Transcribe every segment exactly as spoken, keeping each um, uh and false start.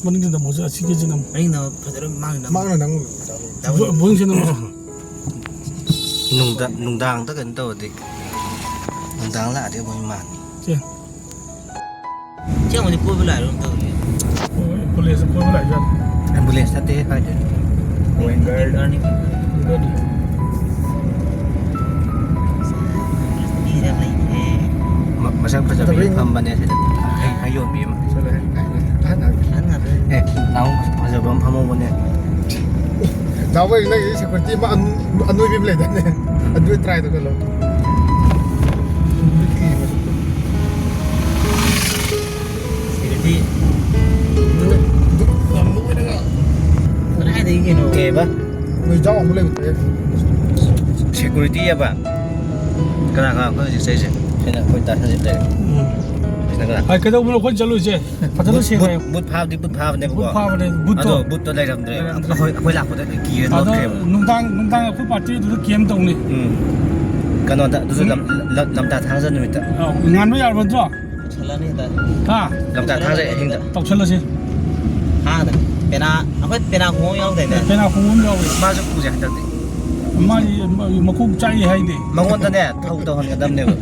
ꯃꯅꯤꯡꯗ ꯅꯝꯃꯣꯁꯦ, ꯑꯁꯤꯒꯤꯁꯦ ꯅꯝꯃꯣ꯫ ꯃꯅꯤꯡꯗ ꯐꯖꯅ ꯃꯥꯡꯅ ꯅꯝꯃꯣ꯫ ꯃꯥꯡꯅ ꯅꯝꯃꯣ꯫ ꯕꯣ-, ꯕꯣꯏꯁꯦ ꯅꯝꯃꯣ꯫ ꯅꯨꯡꯗꯥꯡ, ꯅꯨꯡꯗꯥꯡꯗ ꯀꯩꯅꯣ ꯇꯧꯔꯗꯤ, ꯅꯨꯡꯗꯥꯡ ꯂꯥꯛꯑꯗꯤ ꯑꯃꯨꯛ ꯃꯥꯟꯅꯤ꯫ ꯁꯦ꯫ ꯁꯤ ꯑꯃꯨꯛ ꯀꯣꯏꯕ ꯂꯥꯛꯏꯔꯣ ꯇꯧꯔꯤ꯫ ꯍꯣꯏ, ꯀꯣꯂꯦꯖꯇ ꯀꯣꯏꯕ ꯂꯥꯛꯏꯖꯥꯠꯅꯤ꯫ ꯑꯦꯝꯕꯨꯂꯦꯟꯁ ꯅꯠꯇꯦ ꯀꯥꯏꯗꯩ? ꯋꯤꯡꯒꯔꯗ꯫ ꯋꯤꯡꯒꯔꯅꯤ꯫ ꯋꯤꯡꯒꯔꯅꯤ꯫ ꯃꯤꯔ ꯂꯩꯇ꯭ꯔꯦ꯫ ꯃ-, ꯃꯁꯛ ꯐꯖꯕꯤ ꯐꯖꯕꯤ꯫ ꯐꯝꯕꯅꯦ ꯁꯤꯗ꯫ ꯍꯩ, ꯍꯩ ꯌꯣꯟꯕꯤ ꯑꯃ꯫ ꯆꯠꯂꯣꯍꯦ꯫ ꯑꯍꯟ ꯉꯥꯛꯇ꯫ ꯑꯍꯟ ꯉꯥꯛꯇ꯫ ꯑꯦ, ꯅꯍꯥꯟꯃꯨꯛ ꯐꯖꯕ ꯑꯃ ꯐꯝꯍꯧꯕꯅꯦ꯫ ꯗꯥꯕꯣꯏ, ꯅꯪꯒꯤ ꯁꯦꯀ꯭ꯌꯨꯔꯤꯇꯤ ꯑꯃ ꯑꯅꯣ-, ꯑꯅꯣꯏꯕꯤ ꯑꯃ ꯂꯩꯗꯥꯏꯅꯦ? ꯎꯝ꯫ ꯑꯗꯨ try ꯇꯧꯁꯜꯂꯣ꯫ ꯁꯦꯀ꯭ꯌꯨꯔꯤꯇꯤ꯫ ꯑꯗꯨ, ꯑꯗꯨ ꯌꯥꯝ ꯅꯣꯏꯔꯒ꯫ ꯀꯗꯥꯏꯗꯒꯤ ꯀꯩꯅꯣ? ꯀꯩꯕ? ꯅꯣꯏ ꯏꯖꯥꯎ ꯑꯃ ꯂꯩꯕꯗꯨꯅꯦ꯫ ꯁꯦꯀ꯭ꯌꯨꯔꯤꯇꯤ ꯍꯥꯏꯕ? ꯀꯅꯥ ꯀꯅꯥ ꯑꯩꯈꯣꯏ ꯍꯧꯖꯤꯛ ꯆꯠꯂꯤꯁꯦ? ꯁꯤꯅ ꯑꯩꯈꯣꯏ ꯗꯥ ꯁꯟꯖꯤꯠ ꯂꯩꯔꯦ꯫ ꯎꯝ꯫ ꯁꯤꯅ ꯀꯅꯥ? ꯑ, ꯀꯩꯗꯧꯕꯅꯣ ꯑꯩꯈꯣꯏꯅ ꯆꯠꯂꯨꯏꯁꯦ? ꯐꯖꯅ ꯕꯨꯠ, ꯁꯦꯡꯉꯦ꯫ ꯕꯨꯠ, ꯕꯨꯠ ꯐꯥꯕꯗꯤ ꯕꯨꯠ ꯐꯥꯕꯅꯦꯕꯀꯣ꯫ ꯕꯨꯠ ꯐꯥꯕꯅꯦ, ꯕꯨꯠꯇꯣ꯫ ꯑꯗꯣ ꯕꯨꯠꯇꯣ ꯂꯩꯔꯝꯗ꯭ꯔꯦ꯫ ꯂꯩꯔꯝꯗ꯭ꯔꯦ꯫ ꯑꯩꯈꯣꯏ, ꯑꯩꯈꯣꯏ ꯂꯥꯛꯄꯗ ꯀꯤꯔ ꯑꯗꯣ ꯂꯣꯠꯈ꯭ꯔꯦꯕ꯫ ꯅꯨꯡꯗꯥꯡ, ꯅꯨꯡꯗꯥꯡ ꯑꯩꯈꯣꯏ ꯄꯥꯔꯇꯤꯗꯨꯗ ꯀꯦꯝ ꯇꯧꯅꯤ꯫ ꯎꯝ꯫ ꯀꯩꯅꯣꯗ, ꯑꯗꯨꯁꯨ ꯎꯝ꯫ ꯂꯝ-, ꯂꯝ-, ꯂꯝꯇꯥ ꯊꯥꯡꯖ ꯅꯨꯃꯤꯠꯇ꯫ ꯑꯧ, ꯉꯥꯟꯕ ꯌꯥꯔꯕ ꯅꯠꯇ꯭ꯔꯣ? ꯇꯧꯁꯜꯂꯅꯤ ꯍꯦꯛꯇ꯫ ꯍꯥ? ꯂꯝꯇꯥ ꯊꯥꯡꯖ ꯑꯍꯤꯡꯗ꯫ ꯇꯧꯁꯜꯂꯁꯤ꯫ ꯊꯥꯡꯖꯗ꯫ ꯄꯦꯅꯥ, ꯑꯩꯈꯣꯏ ꯄꯦꯅꯥ ꯈꯣꯡꯕ ꯌꯥꯎꯗꯥꯏꯅꯦ? ꯄꯦꯅꯥ ꯈꯣꯡꯕ ꯑꯃ ꯌꯥꯎꯋꯦ꯫ ꯃꯥꯁꯨ ꯄꯨꯁꯦ ꯍꯟꯗꯛꯇꯤ꯫ ꯃꯥꯗꯤ ꯃ-, ꯃꯀꯣꯛ ꯆꯥꯛꯏ ꯍꯥꯏꯅꯦ꯫ ꯃꯉꯣꯟꯗꯅꯦ, ꯊꯧ ꯇꯧꯍꯟꯒꯗꯕꯅꯦꯕ꯫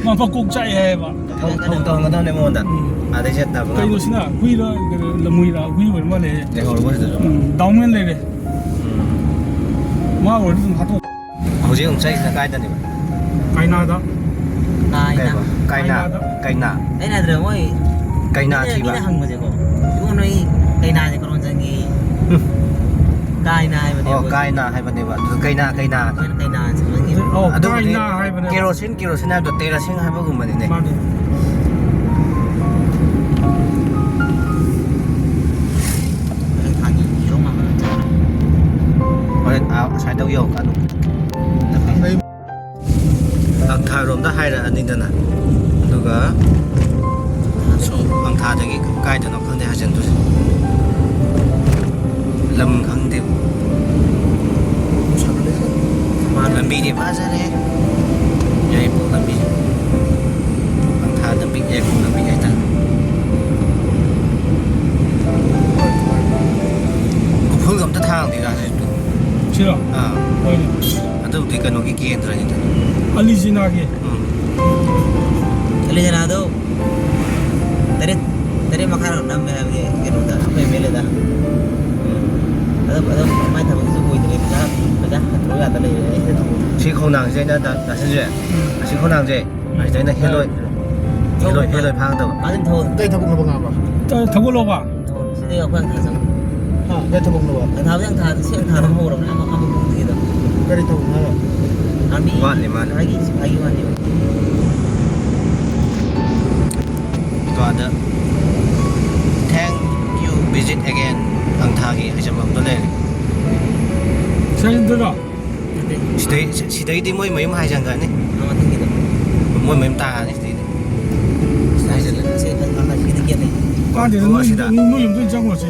ꯃꯥ ꯃꯀꯣꯛ ꯆꯥꯛꯏ ꯍꯥꯏꯌꯦꯕ꯫ ꯊꯧ, ꯊꯧ ꯇꯧꯍꯟꯒꯗꯕꯅꯦ ꯃꯉꯣꯟꯗ꯫ ꯎꯝ꯫ ꯑꯗꯩ ꯆꯠꯇꯕ ꯀꯩꯅꯣꯁꯤꯅ ꯍꯨꯏꯔ, ꯂꯃꯨꯏꯔ, ꯍꯨꯏ ꯑꯣꯏꯔ ꯃꯥꯜꯂꯦ꯫ ꯂꯩꯍꯧꯔꯕ ꯁꯤꯗꯁꯨ? ꯎꯝ, ꯗꯥꯎꯃꯦꯟ ꯂꯩꯔꯦ꯫ ꯎꯝ꯫ ꯃꯥ ꯑꯣꯏꯔꯗꯤ ꯑꯗꯨꯝ ꯍꯥꯠꯇꯣꯛ꯫ ꯍꯧꯖꯤꯛ ꯑꯃꯨꯛ ꯆꯠꯂꯤꯁꯤꯅ ꯀꯥꯏꯗꯅꯦꯕ? ꯀꯩꯅꯥꯗ꯫ ꯀꯥꯏꯅ꯫ ꯀꯩꯕ? ꯀꯥꯏꯅ? ꯀꯩꯅꯥꯗ꯫ ꯀꯩꯅꯥ? ꯑꯩꯅ ꯍꯥꯏꯗ꯭ꯔꯥ ꯃꯣꯏ ꯀꯩꯅꯥ ꯃꯤꯅ, ꯊꯤꯕ? ꯃꯤꯅ ꯍꯪꯕꯁꯦꯀꯣ, "ꯏꯕꯨꯡꯉꯣ, ꯅꯣꯏ ꯀꯩꯅꯥꯁꯦ ꯀꯔꯣꯝ ꯆꯪꯉꯤ?" ꯎꯝ꯫ ꯀꯥꯏꯅ ꯍꯥꯏꯕꯅꯦ ꯑꯣ, ꯑꯩꯈꯣꯏ꯫ ꯀꯥꯏꯅ ꯍꯥꯏꯕꯅꯦꯕ꯫ ꯑꯗꯨ ꯀꯩꯅꯥ, ꯀꯩꯅꯥ꯫ ꯑꯩꯈꯣꯏꯅ ꯀꯩꯅꯥꯁꯦ ꯈꯪꯉꯤ꯫ ꯑꯣ, ꯑꯗꯨꯕꯨꯗꯤ ꯀꯥꯏꯅ ꯍꯥꯏꯕꯅꯦ꯫ ꯀꯦꯔꯣꯁꯤꯟ, ꯀꯦꯔꯣꯁꯤꯟ ꯍꯥꯏꯕꯗꯣ ꯇꯦꯔꯥꯁꯤꯡ ꯍꯥꯏꯕꯒꯨꯝꯕꯅꯤꯅꯦ꯫ ꯃꯥꯅꯦ꯫ ꯍꯣꯔꯦꯟ ꯊꯥꯒꯤ ꯌꯦꯔꯨꯝ ꯑꯃ ꯆꯥꯔꯣ꯫ ꯍꯣꯔꯦꯟ ꯑꯥ ꯑꯁ꯭ꯋꯥꯏꯗ ꯌꯧꯔꯀꯥꯟꯗ꯫ ꯂꯝꯊꯥꯔꯣꯝꯗ ꯍꯥꯏꯔꯛꯑꯅꯤꯗꯅ, ꯑꯗꯨꯒ ꯁꯣꯝ ꯂꯝꯊꯥꯗꯒꯤ ꯀꯥꯏꯗꯅꯣ ꯈꯪꯗꯦ ꯍꯥꯏꯖꯤꯟꯗꯣꯏꯁꯦ꯫ ꯂꯝ ꯈꯪꯗꯦꯕ꯫ ꯂꯝꯕꯤꯗꯤ ꯐꯖꯔꯦ꯫ ꯌꯥꯏꯔꯤꯄꯣꯛ ꯂꯝꯕꯤ꯫ ꯂꯝꯊꯥ ꯂꯝꯕꯤ, ꯌꯥꯏꯔꯤꯄꯣꯛ ꯂꯝꯕꯤ ꯍꯥꯏꯇꯥꯔꯦ꯫ ꯁꯤꯔꯣ? ꯑꯥ꯫ ꯍꯣꯏꯅꯦ꯫ ꯑꯗꯨꯕꯨꯗꯤ ꯀꯩꯅꯣꯒꯤ ꯀꯦꯟꯗ꯭ꯔꯅꯤꯗ꯫ ꯑꯂꯤꯖꯤꯅꯥꯒꯤ꯫ ꯎꯝ꯫ ꯑꯂꯤꯖꯤꯅꯥꯗꯣ ꯇꯔꯦꯠ, ꯇꯔꯦꯠ ꯃꯈꯥꯏꯔꯣꯝ ꯅꯝꯃꯦ ꯍꯥꯏꯕꯅꯦ ꯀꯩꯅꯣꯗ, ꯑꯩꯈꯣꯏ ꯑꯦꯝ ꯑꯦꯜ ꯑꯦꯗ꯫ ꯑꯗꯣ, ꯑꯗꯣ ꯃꯥꯏ ꯊꯕꯛꯁꯨ ꯑꯣꯏꯗ꯭ꯔꯦ, ꯄꯩꯁꯥ, ꯄꯩꯁꯥ ꯍꯟꯗꯣꯛ ꯌꯥꯗ ꯂꯩꯔꯦ꯫ ꯑꯩꯁꯦ ꯊꯕꯛ ꯁꯤ ꯈꯣꯡꯅꯥꯡꯁꯦ ꯑꯩꯅ ꯗꯥ, ꯗꯥ ꯁꯟꯖꯣꯏ, ꯎꯝ꯫ ꯑꯁꯤ ꯈꯣꯡꯅꯥꯡꯁꯦ ꯑꯁꯤꯗ ꯑꯩꯅ ꯍꯦꯜꯂꯣꯏ, ꯍꯦꯜꯂꯣꯏ, ꯍꯦꯜꯂꯣꯏ ꯐꯥꯗꯕ꯫ ꯀꯩ ꯊꯕꯛꯅꯣꯕ ꯉꯥꯡꯕ? ꯊꯕꯛꯂꯣꯕ? ꯁꯤꯗꯤ ꯑꯩꯈꯣꯏ ꯊꯥꯖꯕ꯫ ꯍꯥ, ꯀꯩ ꯊꯕꯛꯅꯣꯕ? ꯊꯥꯕꯗꯤ ꯌꯥꯝ ꯊꯥ-, ꯁꯤ ꯌꯥꯝ ꯊꯥꯗꯕ ꯍꯧꯔꯕꯅꯦ, ꯑꯃ, ꯑꯃ ꯀꯨꯝꯈꯤꯗ꯫ ꯀꯔꯤ ꯊꯕꯛꯅꯣ ꯍꯥꯏꯕ? ꯑꯥꯔꯃꯤ ꯋꯥꯠꯂꯤ, ꯃꯥꯅꯤ꯫ ꯁꯤꯐꯥꯏꯒꯤ, ꯁꯤꯐꯥꯏꯒꯤ ꯋꯥꯠꯂꯤ꯫ ꯑꯗꯣ ꯑꯥꯗ "Thank you, visit again" ꯈꯪꯊꯥꯒꯤ ꯍꯥꯏꯖꯟꯐꯝꯗꯣ ꯂꯩꯔꯦ꯫ ꯁꯦꯟꯗ꯭ꯔꯣ? ꯅꯠꯇꯦ꯫ ꯁꯤꯗꯩ, ꯁꯤ-, ꯁꯤꯗꯩꯗꯤ ꯃꯣꯏ ꯃꯌꯨꯝ ꯍꯥꯏꯖꯟꯈ꯭ꯔꯅꯤ꯫ ꯑꯥ, ꯃꯊꯪꯒꯤꯗꯣ꯫ ꯃꯣꯏ ꯃꯌꯨꯝ ꯇꯥꯔꯅꯤ ꯁꯤꯗꯩꯗꯤ꯫ ꯁꯤꯗ ꯍꯥꯏꯖꯜꯂꯦ꯫ ꯑꯁꯤ, ꯑꯁꯤ, ꯑꯁꯤꯒꯤꯗꯤ ꯒꯦꯠ ꯂꯩ꯫ ꯀꯥꯟꯗꯦꯗ, ꯑꯣ, ꯅꯣꯏ, ꯁꯤꯗ꯫ ꯅꯣꯏ, ꯅꯣꯏ ꯌꯨꯝꯗ ꯑꯣꯏꯅ ꯆꯪꯉꯨꯔꯁꯦ꯫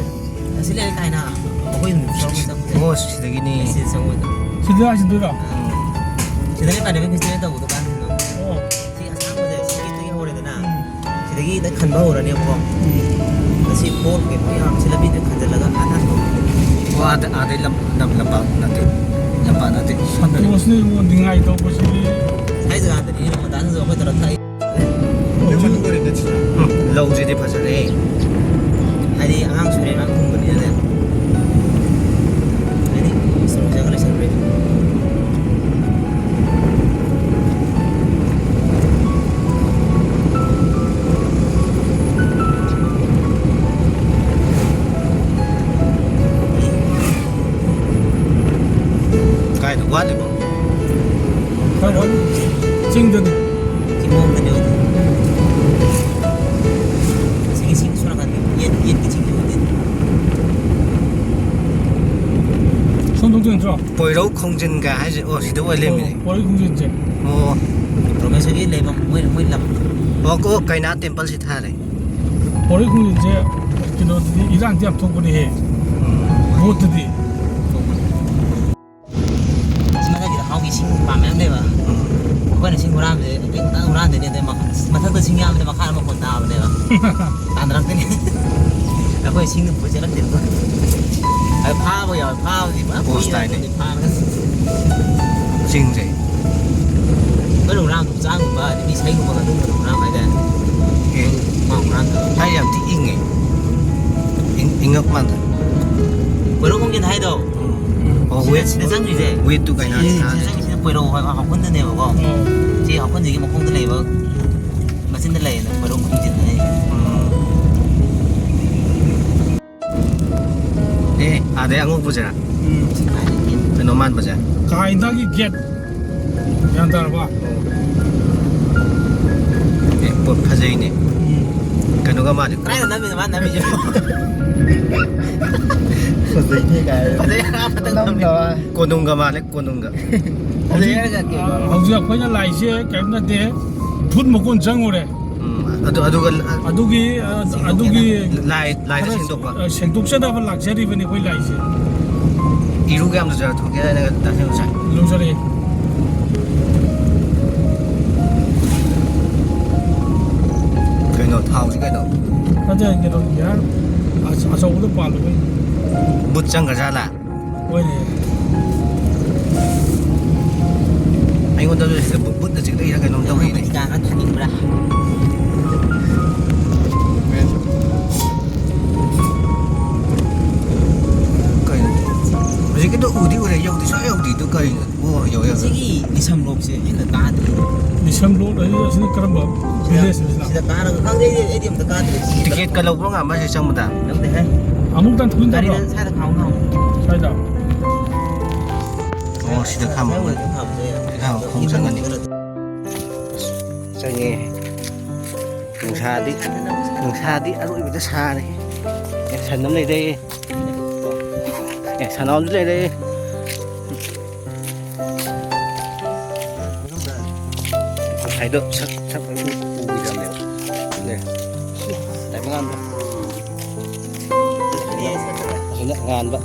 ꯑꯁꯤ ꯂꯩꯔꯦ ꯀꯥꯏꯅ꯫ ꯑꯩꯈꯣꯏ ꯌꯨꯝꯗ ꯆꯪꯉꯨꯔꯁꯦ꯫ ꯑꯣ, ꯁꯤꯗꯒꯤꯅꯤ꯫ ꯑꯁꯤ ꯆꯪꯉꯨꯔꯁꯦ꯫ ꯁꯤꯗ ꯍꯥꯏꯖꯤꯟꯗꯣꯏꯔꯣ? ꯎꯝ꯫ ꯁꯤꯗꯅꯦ ꯄꯥꯟꯅꯕꯤ ꯐꯦꯁꯇꯤꯚꯦꯜ ꯇꯧꯕꯗꯣ ꯀꯥꯟꯗꯅꯣ꯫ ꯑꯣ꯫ ꯁꯤ ꯑꯁꯥꯡꯕꯁꯦ ꯁꯤꯒꯤꯗꯒꯤ ꯍꯧꯔꯦꯗꯅ꯫ ꯎꯝ꯫ ꯁꯤꯗꯒꯤ ꯈꯟꯕ ꯍꯧꯔꯅꯦꯕꯀꯣ꯫ ꯎꯝ꯫ ꯑꯁꯤ ꯄꯣꯠ ꯀꯩꯅꯣ ꯌꯥꯝ ꯁꯤ ꯂꯝꯕꯤꯗ ꯈꯟꯖꯤꯜꯂꯒ ꯑꯥ ꯇꯥꯟꯅ ꯊꯣꯛꯈꯤꯗꯣꯏꯅꯦ꯫ ꯑꯣ, ꯑꯥꯗ, ꯑꯥꯗꯩ ꯂꯝ-, ꯂꯝ-, ꯂꯝꯄꯥꯛ ꯅꯠꯇꯦ꯫ ꯂꯝꯄꯥꯛ ꯅꯠꯇꯦ꯫ ꯁꯣꯝꯗꯅꯤ꯫ ꯁꯟꯇꯣꯁꯅ ꯏꯕꯨꯡꯉꯣ ꯅꯤꯡꯉꯥꯏ ꯇꯧꯕꯁꯤꯗꯤ꯫ ꯁꯥꯏ ꯖꯒꯥꯗꯅꯤ ꯃꯇꯥꯡꯗꯁꯨ ꯑꯩꯈꯣꯏ ꯇꯧꯔ ꯊꯥꯛꯏ꯫ ꯎꯝ, ꯂꯧꯁꯤꯗꯤ ꯐꯖꯔꯦ꯫ ꯍꯥꯏꯗꯤ ꯑꯉꯥꯡ ꯁꯨꯔꯦ, ꯑꯉꯥꯡ ꯊꯨꯝꯕꯅꯤꯅꯅꯦ꯫ ꯍꯥꯏꯗꯤ ꯁꯣꯔꯣꯛꯁꯦ ꯑꯃ ꯂꯩꯁꯟꯈ꯭ꯔꯦ꯫ ꯀꯥꯏꯗ ꯋꯥꯠꯂꯤꯕꯣ? ꯈꯔ ꯋꯥꯠꯂꯤ꯫ ꯆꯤꯡꯗꯅꯤ꯫ ꯆꯤꯡꯂꯣꯝꯗꯅꯦ ꯑꯣꯏꯗꯣꯏꯅꯦ꯫ ꯑꯁꯤꯒꯤ ꯆꯤꯡ ꯁꯣꯝ ꯅꯥꯀꯟꯒꯤ ꯌꯦꯠ-, ꯌꯦꯠꯀꯤ ꯆꯤꯡꯁꯦ ꯑꯣꯏꯗꯣꯏꯅꯦ꯫ ꯁꯣꯝ ꯊꯣꯛꯇꯣꯏ ꯅꯠꯇ꯭ꯔꯣ? ꯄꯣꯏꯔꯧ ꯈꯣꯡꯖꯤꯟꯒ ꯍꯥꯏꯁꯦ, ꯑꯣ, ꯁꯤꯗ ꯑꯣꯏ ꯂꯩꯔꯝꯃꯤꯅꯦ꯫ ꯑꯣ, ꯄꯣꯏꯔꯧ ꯈꯣꯡꯖꯤꯟꯁꯦ꯫ ꯑꯣ꯫ ꯄ꯭ꯔꯣꯐꯦꯁꯔꯒꯤ ꯂꯩꯐꯝ, ꯃꯣꯏ, ꯃꯣꯏ ꯂꯝ꯫ ꯑꯣ, ꯀꯣ, ꯀꯩꯅꯥ ꯇꯦꯝꯄꯜꯁꯤ ꯊꯥꯔꯦ꯫ ꯄꯣꯏꯔꯧ ꯈꯣꯡꯖꯤꯟꯁꯦ ꯀꯩꯅꯣꯗꯗꯤ ꯏꯔꯥꯡꯗꯤ ꯌꯥꯝ ꯊꯣꯛꯄꯅꯦꯍꯦ꯫ ꯎꯝ꯫ ꯚꯣꯠꯇꯗꯤ꯫ ꯊꯣꯛꯄꯅꯦ꯫ ꯑꯁꯤ ꯃꯊꯛꯀꯤꯗ ꯍꯥꯎꯒꯤ ꯁꯤꯡ ꯄꯥꯝꯕ ꯌꯥꯝ ꯂꯩꯕ꯫ ꯎꯝ꯫ ꯑꯩꯈꯣꯏꯅ ꯁꯤꯡ ꯍꯨꯔꯥꯟꯕꯁꯦ ꯄꯤꯛ ꯉꯟꯇꯥꯅ ꯍꯨꯔꯥꯟꯗꯣꯏꯅꯦ, ꯑꯗꯩ ꯃꯈ-, ꯃꯊꯛꯇ ꯁꯤꯡ ꯌꯥꯝꯕꯅꯤꯅ ꯃꯈꯥꯗ ꯃꯈꯣꯟ ꯇꯥꯕꯅꯦꯕ꯫ ꯇꯥꯟꯅꯔꯛꯇꯣꯏꯅꯦ꯫ ꯑꯩꯈꯣꯏ ꯁꯤꯡꯗꯣ ꯄꯨꯔ ꯆꯦꯜꯂꯛꯇꯣꯏꯅꯦ꯫ ꯑꯗꯨ ꯐꯥꯕ ꯌꯥꯎꯋꯦ, ꯐꯥꯕꯗꯤ ꯄꯨꯔꯥ ꯄꯣꯁ ꯀꯨꯏꯔꯦ ꯇꯥꯏꯅꯦ꯫ ꯑꯗꯨꯗꯤ ꯐꯥꯕꯗ꯫ ꯆꯤꯡꯁꯦ꯫ ꯑꯩꯈꯣꯏꯅ ꯍꯨꯔꯥꯟꯕ ꯆꯥꯒꯨꯝꯕ, ꯑꯗꯒꯤ ꯏꯁꯩꯒꯨꯝꯕ, ꯑꯗꯨꯒꯨꯝꯕꯗ ꯍꯨꯔꯥꯟꯕ ꯍꯥꯏꯇꯥꯔꯦ꯫ ꯑꯦ꯫ ꯃꯥ ꯍꯨꯔꯥꯟꯕ꯫ ꯍꯥꯏ ꯌꯥꯝ ꯊꯤ ꯏꯪꯉꯦ꯫ ꯏꯪ-, ꯏꯪꯉꯛ ꯃꯥꯟꯗ꯫ ꯀꯣꯏꯔꯣ ꯈꯣꯡꯖꯤꯟ ꯍꯥꯏꯗꯣ꯫ ꯑꯣ, ꯁꯤꯗ, ꯋꯦꯠ-, ꯁꯤꯗ ꯆꯪꯉꯤꯁꯦ꯫ ꯋꯦꯠꯇꯨ ꯀꯩꯅꯣ ꯁꯤꯗ, ꯊꯥ-, ꯁꯤꯗ ꯆꯪꯉꯤꯁꯤꯅ ꯀꯣꯏꯔꯣ ꯍꯥꯏꯕ ꯍꯥꯎꯈꯨꯟꯗꯅꯦꯕꯀꯣ꯫ ꯎꯝ꯫ ꯁꯤ ꯍꯥꯎꯈꯨꯟꯁꯤꯒꯤ ꯃꯈꯣꯡꯗ ꯂꯩꯕ, ꯃꯆꯤꯟꯗ ꯂꯩꯌꯦꯅ ꯀꯣꯏꯔꯣ ꯈꯣꯡꯖꯤꯟ ꯍꯥꯏꯁꯦ꯫ ꯎꯝ꯫ ꯑꯦ, ꯑꯥꯗꯩ ꯑꯉꯧꯕꯁꯦ? ꯎꯝ꯫ ꯀꯩꯅꯣ ꯃꯥꯟꯕꯁꯦ? ꯀꯥꯏꯗꯒꯤ ꯒꯦꯠ? ꯒ꯭ꯌꯥꯟ ꯇꯥꯔꯕ? ꯑꯦ, ꯄꯣꯠ ꯐꯖꯩꯅꯦ꯫ ꯎꯝ꯫ ꯀꯩꯅꯣꯒ ꯃꯥꯜꯂꯤ꯫ ꯀꯗꯥꯏꯗ ꯅꯝꯃꯤꯅꯣ ꯃꯥ ꯅꯝꯃꯤꯁꯦ? ꯐꯖꯩꯅꯦ ꯀꯥꯏ꯫ ꯐꯖꯩ ꯍꯥꯏꯔ ꯃꯊꯪ ꯅꯝꯃꯤ꯫ ꯅꯝꯗꯕ꯫ ꯀꯣꯅꯨꯡꯒ ꯃꯥꯜꯂꯦ, ꯀꯣꯅꯨꯡꯒ꯫ ꯐꯖꯩ ꯍꯥꯏꯔꯒ ꯀꯩꯅꯣ? ꯍꯧꯖꯤꯛ ꯑꯩꯈꯣꯏꯅ ꯂꯥꯛꯏꯁꯦ ꯀꯔꯤꯝ ꯅꯠꯇꯦ, ꯚꯨꯠ ꯃꯀꯣꯟ ꯆꯪꯉꯨꯔꯦ꯫ ꯎꯝ, ꯑꯗꯨ, ꯑꯗꯨꯒ, ꯑꯗꯨꯒꯤ, ꯑ, ꯑꯗꯨꯒꯤ ꯂꯥꯏ, ꯂꯥꯏꯗ ꯈꯔ, ꯁꯦꯡꯗꯣꯛꯄ꯫ ꯑ, ꯁꯦꯡꯗꯣꯛꯆꯅꯕ ꯂꯥꯛꯆꯔꯤꯕꯅꯤ ꯑꯩꯈꯣꯏ ꯂꯥꯏꯁꯦ꯫ ꯏꯔꯨꯒ ꯌꯥꯝ ꯂꯨꯖꯔ ꯊꯣꯛꯀꯦ ꯍꯥꯏꯅ ꯇꯥꯁꯤ ꯉꯁꯥꯏ꯫ ꯂꯨꯖꯔꯛꯑꯦ꯫ ꯀꯩꯅꯣ, ꯊꯥꯎꯁꯤ ꯀꯩꯅꯣ? ꯅꯠꯇꯦ, ꯀꯩꯅꯣ, ꯒꯤꯌꯥꯔ ꯑꯆ-, ꯑꯆꯧꯕꯗꯣ ꯄꯥꯜꯂꯨꯕꯩ꯫ ꯕꯨꯠ ꯆꯪꯈ꯭ꯔꯖꯥꯠꯂꯥ? ꯍꯣꯏꯅꯦ꯫ ꯑꯩꯉꯣꯟꯗꯁꯨ ꯁꯤꯗ ꯕꯨꯠ-, ꯕꯨꯠꯅ ꯆꯤꯛꯂꯛꯏꯔꯥ ꯀꯩꯅꯣꯝ ꯇꯧꯔꯤꯅꯦ꯫ ꯑꯃꯦꯔꯤꯀꯥꯒ ꯊꯥꯅꯤꯡꯕ꯭ꯔꯥ? ꯀꯩꯅꯣ? ꯍꯧꯖꯤꯛꯀꯤꯗꯣ ꯎꯗꯤ ꯎꯔꯦ, ꯌꯧꯗꯤ ꯁꯨꯡꯌꯧ ꯌꯧꯗ꯭ꯔꯤꯗꯣ ꯀꯔꯤꯅꯣ? ꯑꯣ, ꯌꯧ, ꯌꯧ, ꯌꯧ꯫ ꯁꯤꯒꯤ ꯅꯤꯁꯝ ꯂꯣꯛꯁꯦ ꯑꯩꯅ ꯇꯥꯗ꯭ꯔꯤ꯫ ꯅꯤꯁꯝ ꯂꯣꯛ ꯍꯥꯏꯁꯦ ꯑꯁꯤꯅ ꯀꯔꯝꯕ ꯁꯤꯗ, ꯚꯤꯂꯦꯖꯅꯣ ꯁꯤꯅ? ꯁꯤꯗ ꯀꯥꯔꯒ ꯈꯪꯗꯦ, ꯑꯩꯗꯤ, ꯑꯩꯗꯤ ꯑꯝꯇ ꯀꯥꯗ꯭ꯔꯤ꯫ ꯁꯤꯗ ꯇꯤꯀꯦꯠꯀ ꯂꯧꯕ꯭ꯔꯣ ꯉꯥ ꯃꯥꯁꯦ ꯆꯪꯕꯗ? ꯂꯧꯗꯦꯍꯦ꯫ ꯑꯃꯨꯛꯇꯪ ꯊꯨꯅ ꯒꯥꯔꯤꯗ ꯇꯧꯔꯣ꯫ ꯁ꯭ꯋꯥꯏꯗ ꯈꯥꯝꯃꯣ, ꯈꯥꯝꯃꯣ꯫ ꯁ꯭ꯋꯥꯏꯗ? ꯑꯣ, ꯁꯤꯗ ꯈꯥꯝꯃꯣ꯫ ꯁ꯭ꯋꯥꯏ ꯑꯣꯏꯔꯗꯤ ꯈꯥꯝꯕꯁꯨ ꯌꯥꯏ꯫ ꯁꯤꯗ ꯈꯥꯝꯃꯣ, ꯈꯣꯡ ꯆꯪꯒꯅꯤ꯫ ꯆꯪꯉꯦ꯫ ꯅꯨꯡꯁꯥꯗꯤ, ꯅꯨꯡꯁꯥꯗꯤ ꯑꯔꯣꯏꯕꯤꯗ ꯁꯥꯔꯦ꯫ ꯑꯦ, ꯁꯟ ꯑꯃ ꯂꯩꯔꯦ꯫ ꯑꯦ, ꯁꯟ ꯑꯃꯁꯨ ꯂꯩꯔꯦ꯫ ꯉꯁꯥꯏꯗꯣ ꯁꯛ, ꯁꯛ ꯎ-, ꯎꯈꯤꯗꯕꯅꯦꯕ꯫ ꯂꯩ꯫ ꯇꯥꯏꯕꯪ ꯉꯥꯟꯕ꯫ ꯑꯁꯤꯅ ꯉꯥꯟꯕ꯫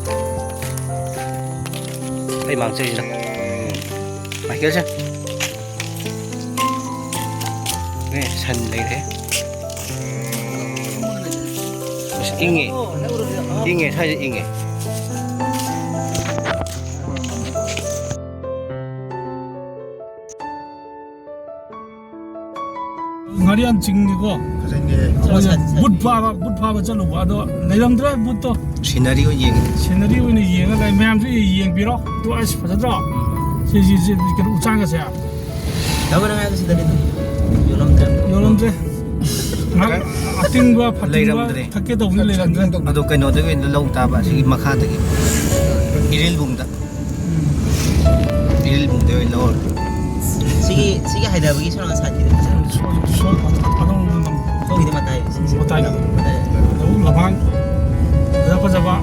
ꯑꯩ ꯃꯥꯡ ꯆꯠꯂꯤꯁꯤꯅ꯫ ꯃꯥꯏꯀꯦꯜꯁꯦ꯫ ꯅꯦ, ꯁꯟ ꯂꯩꯔꯦ꯫ ꯑꯁ, ꯏꯪꯉꯦ꯫ ꯏꯪꯉꯦ, ꯁ꯭ꯋꯥꯏꯗ ꯏꯪꯉꯦ꯫ ꯉꯥꯔꯤꯌꯥꯟ ꯆꯤꯡꯅꯤꯀꯣ꯫ ꯐꯖꯩꯅꯦ꯫ ꯑꯩꯈꯣꯏꯅ ꯁꯥ-, ꯁꯥ-, ꯕꯨꯠ ꯐꯥꯕ, ꯕꯨꯠ ꯐꯥꯕ ꯆꯠꯂꯨꯕ, ꯑꯗꯣ ꯂꯩꯔꯝꯗ꯭ꯔꯦ ꯕꯨꯠꯇꯣ꯫ ꯁꯤꯅꯔꯤ ꯑꯣꯏꯅ ꯌꯦꯡꯉꯤ꯫ ꯁꯤꯅꯔꯤ ꯑꯣꯏꯅ ꯌꯦꯡꯉ ꯂꯩ꯫ ꯃꯌꯥꯝꯁꯨ ꯌꯦꯡꯕꯤꯔꯣ꯫ ꯑꯗꯣ ꯑꯁ, ꯐꯖꯗ꯭ꯔꯣ? ꯎꯝ꯫ ꯁꯤ, ꯁꯤ, ꯁꯤ, ꯀꯩꯅꯣ, ꯎꯆꯥꯟꯒꯁꯦ꯫ ꯌꯥꯎꯕ ꯅꯨꯡꯉꯥꯏꯕ ꯁꯤꯗꯅꯤ ꯑꯗꯨꯝ ꯌꯣꯜꯂꯝꯗ꯭ꯔꯦ꯫ ꯌꯣꯜꯂꯝꯗ꯭ꯔꯦ꯫ ꯉꯥꯏꯍꯥꯛ ꯑꯇꯤꯡꯕ ꯐꯥꯇꯤꯡꯕ ꯂꯩꯔꯝꯗ꯭ꯔꯦ꯫ ꯊꯛꯀꯦ ꯇꯧꯕꯅꯤ, ꯂꯩꯔꯝꯗ꯭ꯔꯦ꯫ ꯑꯗꯣ ꯀꯩꯅꯣꯗꯒꯤ ꯑꯣꯏꯅ ꯂꯧ ꯇꯥꯕ, ꯑꯁꯤꯒꯤ ꯃꯈꯥꯗꯒꯤ꯫ ꯏꯔꯤꯜꯕꯨꯡꯗ꯫ ꯎꯝ꯫ ꯏꯔꯤꯜꯕꯨꯡꯗ ꯑꯣꯏꯅ ꯂꯧꯔꯦ꯫ ꯁꯤꯒꯤ, ꯁꯤꯒꯤ ꯍꯥꯏꯗꯕꯒꯤ ꯁꯣꯝ ꯅꯥꯀꯟ ꯁꯥꯏꯠꯀꯤꯗꯣ꯫ ꯁꯣꯝ, ꯁꯣꯝ, ꯑꯗꯣꯝ ꯁꯣꯝꯒꯤꯗꯤ ꯃꯇꯥꯏ꯫ ꯃꯇꯥꯏꯗ꯫ ꯃꯇꯥꯏ꯫ ꯂꯧꯕꯨꯛ ꯂꯝꯍꯥꯡ ꯐꯖ ꯐꯖꯕ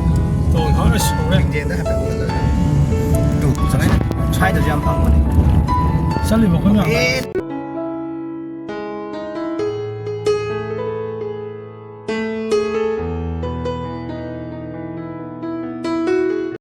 ꯇꯧꯔꯒ ꯑꯁ ꯍꯧꯔꯦ꯫ ꯂꯤꯡꯖꯦꯜꯗ ꯍꯥꯏꯐꯦꯠ ꯎꯍꯜꯂꯒ꯫ ꯇꯨ, ꯁꯨꯃꯥꯏꯅ ꯁ꯭ꯋꯥꯏꯗꯁꯨ ꯌꯥꯝ ꯐꯪꯕꯅꯦ꯫ ꯆꯠꯂꯤꯕ ꯑꯩꯈꯣꯏ ꯃꯌꯥꯝ꯫ ꯑꯦ꯫